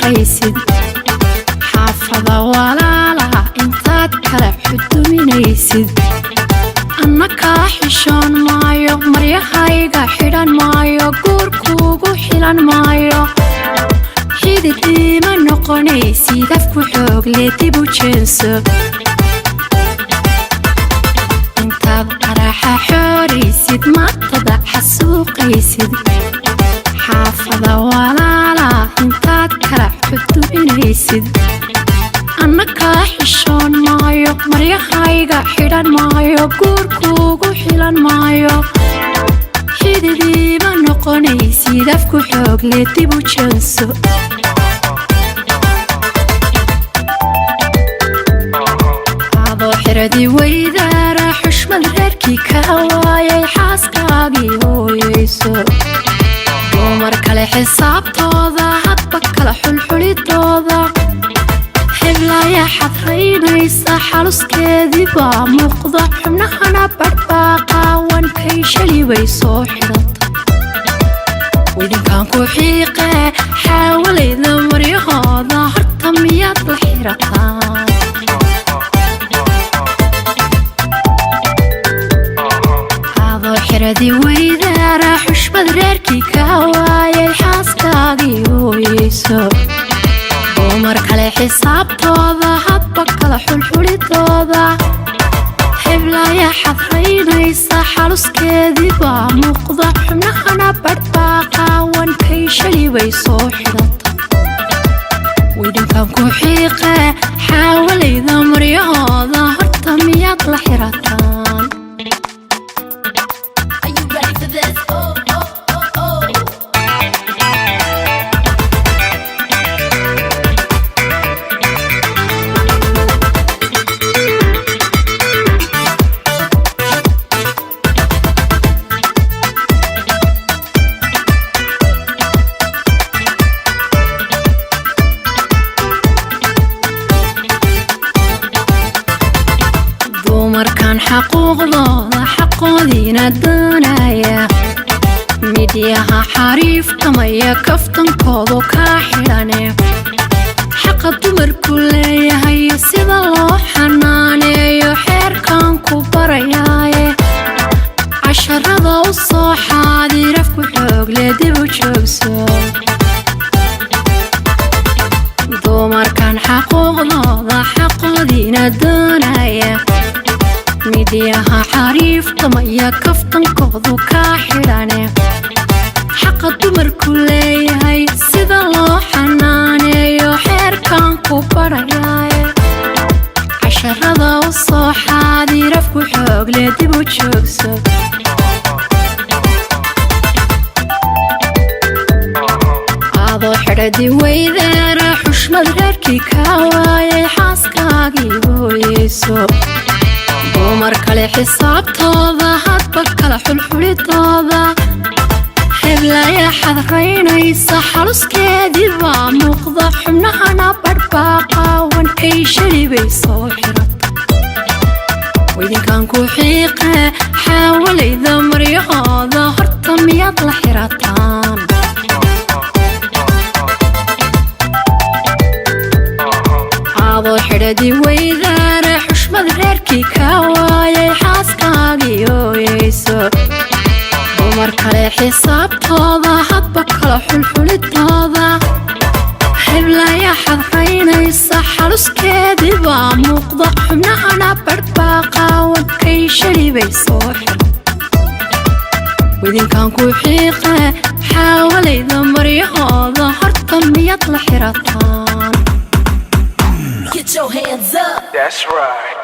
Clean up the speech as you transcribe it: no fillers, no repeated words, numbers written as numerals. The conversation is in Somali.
Xasuuqaysid xaafada walaalaha intaad kala xuduminaysid. Anna kaa xishoon maayo, maryahayga xidhan maayo, guurkuugu xilan maayo, xidid iima noqonaysid. Afku xoogle dib u jeenso. Intaad qaraxa xooraysid, matada xasuuqaysid, xaafada walaala intaad kala xudubinaysid. Anna kaa xishoon maayo, maryahayga xidhan maayo, guurkuugu xilan maayo, xididiima noqonaysid. Afku xoogle dib u jeenso. Adoo xiradi weydaara, xushmad reerkii ka waayay, xaaskaagii hooyeyso, dumar kale xisaabtooda hadba kala xulxulidooda, heblaya xadraynaysa, xaluskeedii baa muuqda, xubnahana badhbaaqaawankay shali bay soo xidhata. Widinkan ku xiiqe, xaawalayda maryahooda horta miyaad la xirataa? Adoo xiradi weydaara, xushmad reerkii ka waayay, xaaskaagii hooyeyso, dumar kale xisaabtooda hadba kala xulxulidooda, heblaya xadraynaysa, xaluskeedii baa muuqda, xubnahana badhbaaqaawankay shali bay soo xidhata. Widinkan ku xiiqe, xaawalayda maryahooda horta miyaad la xirataan? Are you ready for this? Oh, oh, oh, oh. Dumarkan xaquuqdooda xaqoodiina doonaya, midyaha xariiftamaya, kaftankoodu kaa xidhane, xaqa dumarku leeyahayo sida loo xanaaneeyo xeerkan ku barayaaye, casharada u soo xaadirafku xoogle dib u joogso. Dumarkan xaquuqdooda xaqoodiina doonaya, midyaha xariiftamaya, kaftankoodu kaa xidhane, xaqa dumarku leeyahay sida loo xanaaneeyo xeerkan ku barayaaye, casharada u soo xaadirafku xoogle dib u joogso. Adoo xidhadi weydaara, xushmad reerkii ka waayay, xaaskaagii hooyeyso, dumar kale xisaabtooda hadba kala xulxulidooda, heblaya xadraynaysa, xaluskeedii baa muuqda, xubnahana badhbaaqaawankay shali bay soo xirata. Widinkan ku xiiqe, xaawalayda maryahooda horta miyaad la xirataan? Adoo xidhadi weydaara, xushmad reerkii ka waayay, xaaskaagii ooyeyso, dumar kale xisaabtooda hadba kala xulxulidooda, heblaya xadraynaysa, xaluskeedii baa muuqda, xubnahana badhbaaqaawankay shali bay soo xir. Widinkan ku xiiqe, xaawalayda maryahooda horta miyaad la xirataan? Get your hands up. That's right.